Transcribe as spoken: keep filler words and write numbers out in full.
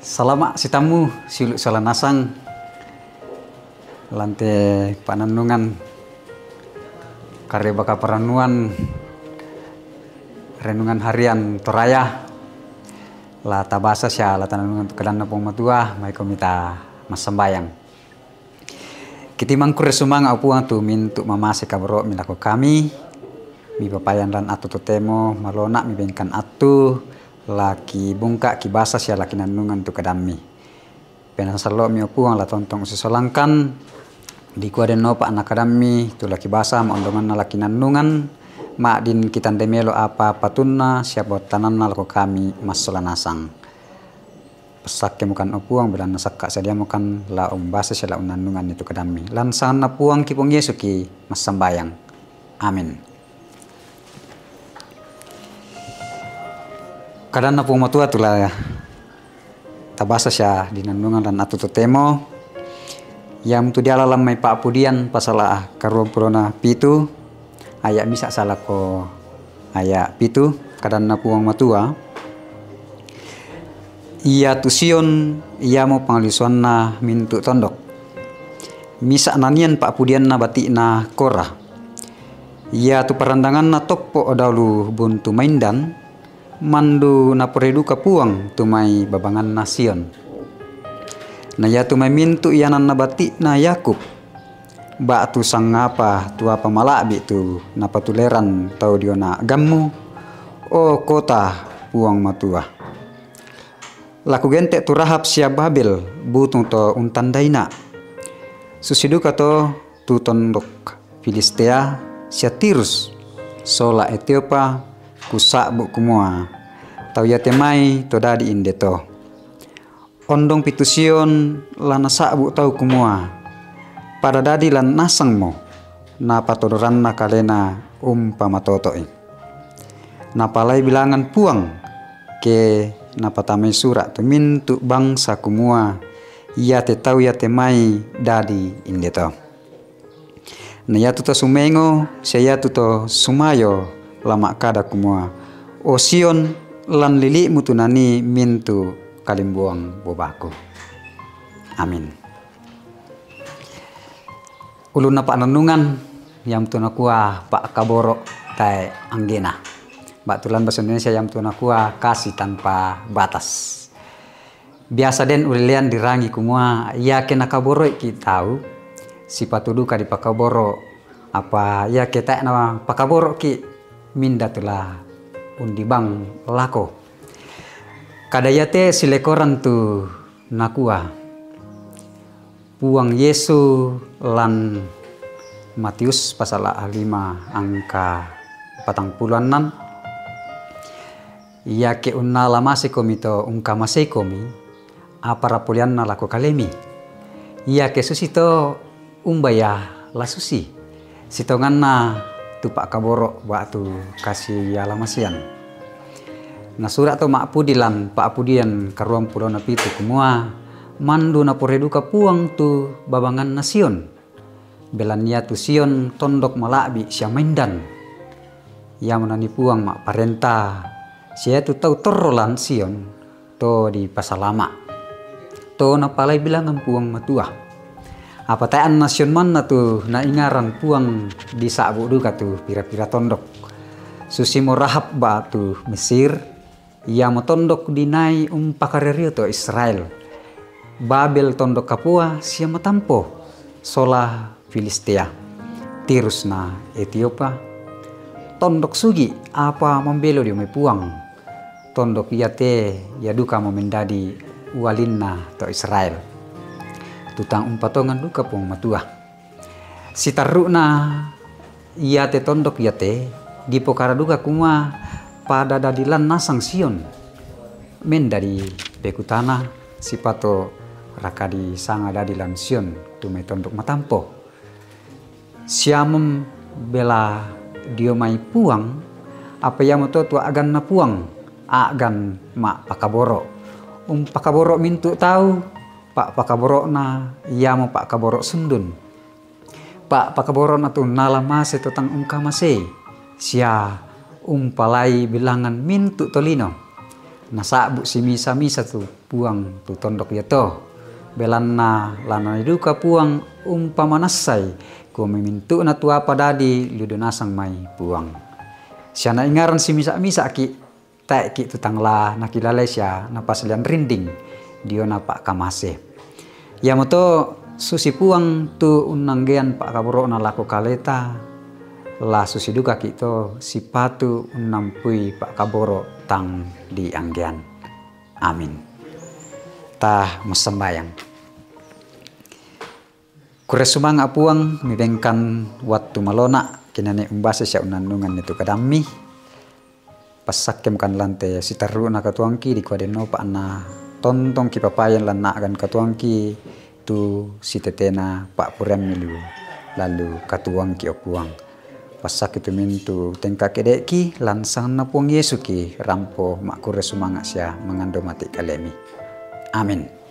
Salama' sitammu siulu' sola nasang lan te panannungan kareba kaparannuan renungan harian Toraya, la tabasa sia la tanannungan tu kadanNa Puang Matua, maikomi ta massambayang. Kitimangku ri sumanga' o Puang tu mintu' mamase kaboro'mi lako kami, mipapayan lan attu totemo malona' mibengkan attu, la kibungka' kibasa sia la kinannungan tu kadammi. Penasallo'mi o Puang la tontong usisolangkan, dikua dennopa' na kadammi tu la kibasa ma'ondonganna la kinannungan, ma'din kitandai melo apa patunna sia bottananna lako kami massola nasang. Passakkemokan o Puang, belanna sakka' sadiamokan la umbasa sia la unnannunganni tu kadammi. Lan sanganNa Puangki Puang Yesu ki massambayang. Amin. KadanNa Puang Matua tu la tabasa sia dinannungan lan attu totemo, iamotu diala lan mai Pa'pudian pasala' karuampulona pitu, aya' misa' salako aya' pitu, kadanNa Puang Matua, Iatu Sion iamo pangalisuanna mintu' tondok. Misa' nanian pa'pudianna bati'na Kora. Iatu parandanganna toppo' daulu buntu maindan, mandu naporeduka Puang tu mai babanganna Sion. Na iatu mai mintu' iananna bati'na Yakub, ba'tu sangapa tu apa mala'bi' tu napatuleran tau diona a'gammu, o kota Puang Matua. La kugente' tu Rahab sia Babel, butung to untandaina'. Susi duka to tu tondok Filistea sia Tirus, sola Etiopa, kusa'bu' kumua, tau iate mai to dadi inde to. Ondong pitu Sion la nasa'bu' tau kumua, pada dadi lan nasangmo, napatodoranna kalena umpamatoto'i. Napalai bilangan Puang, ke napatamai sura' tu mintu' bangsa kumua, iate tau iate mai dadi inde to. Na iatu to sumengo sia iatu to sumayo la ma'kada kumua, O Sion, lan lili'mu tu nanii mintu' kalimbuang bobaku. Amin. Ulunna pa'nannungan, iamotu nakua pa'kaboro' tae' anggena. Ba'tu lan bahasa Indonesia iamotu nakua kasih tanpa batas. Biasa den ulelean dirangi kumua, iake nakaboro'iki' tau, sipatu duka dipakaboro', apa iake tae' napakaboro'iki', minda tu la undibang lako. Kada iate silekoran tu nakua Puang Yesu lan Matius pasala' lima angka patangpulo annan. Iake unnala masekomi to ungkamaseikomi, apara poleanna lako kalemi? Iake susito, umba ia la susi? Sitonganna tu pa'kaboro' ba'tu kasialamasean. Nasura' to ma'pudi lan Pa'pudian karuampulona pitu kumua, mandu naporeduka Puang tu babanganna Sion. Belanna iatu Sion tondok mala'bi' sia maindan. Iamo nanii Puang ma'parenta, sia iatu tau torro lan Sion to dipasalama'. To napalai bilangan Puang Matua. Apa tae' anna Sion manna tu naingaran Puang, disa'bu' duka tu pira-pira tondok. Susimo Rahab ba'tu Mesir, iamo tondok dinai umpakario-rio to Israel. Babel tondok kapoa sia matampo, sola Filistea. Tirus na Etiopa, tondok sugi', apa mambelo dio mai Puang. Tondok iate ia dukamo mendadi ualinna to Israel. Tu tang umpatongan duka Puang Matua. Sitarru'na iate tondok iate, dipokara duka kumua, pada dadi lan nasang Sion. Mendadi pekutana, sipato raka disanga dadi lan Sion tu mai tondok matampo. Siamo bela dio mai Puang, apa iamo to tu a'ganna Puang, a'gan ma'pakaboro'. Umpakaboro' mintu' tau, pa'pakaboro'na iamo pa'kaboro' sundun. Pa'pakaboro'na tu unnala mase to tang ungkamasei, sia umpalai bilangan mintu' tolino. Nasa'bu simisa-misa tu Puang tu tondok iato. Belanna la naniduka Puang umpamanassai, kumintu'na tu apa dadi lidu nasang mai Puang. Siana ingaran simisa-misaki, tae'ki tu tangla nakilalai sia napasalian rinding diona pa'kamase. Iamoto susi Puang tu unnanggean pa'kaboro'na lako kaleta, la susi dukaki to sipatu unnampui pa'kaboro' tang dianggean. Amin. Ta massambayang. Kurre sumanga' Puang, mibengkan wattu malona, kinane umbase sia unnannunganni tu kadammi. Passakkemo kan lante sitarru'na katuoangki, dikua denno pa'na tontongki papayan lanna'gan katuoangki tu sitetena pa'pureammi lu lalu katuoangki, o Puang. Passakki tu mintu tengka kede'ki, lan sanganna Puang Yesuki rampo ma'kurre sumanga' sia mangando mati kalemi. Amin.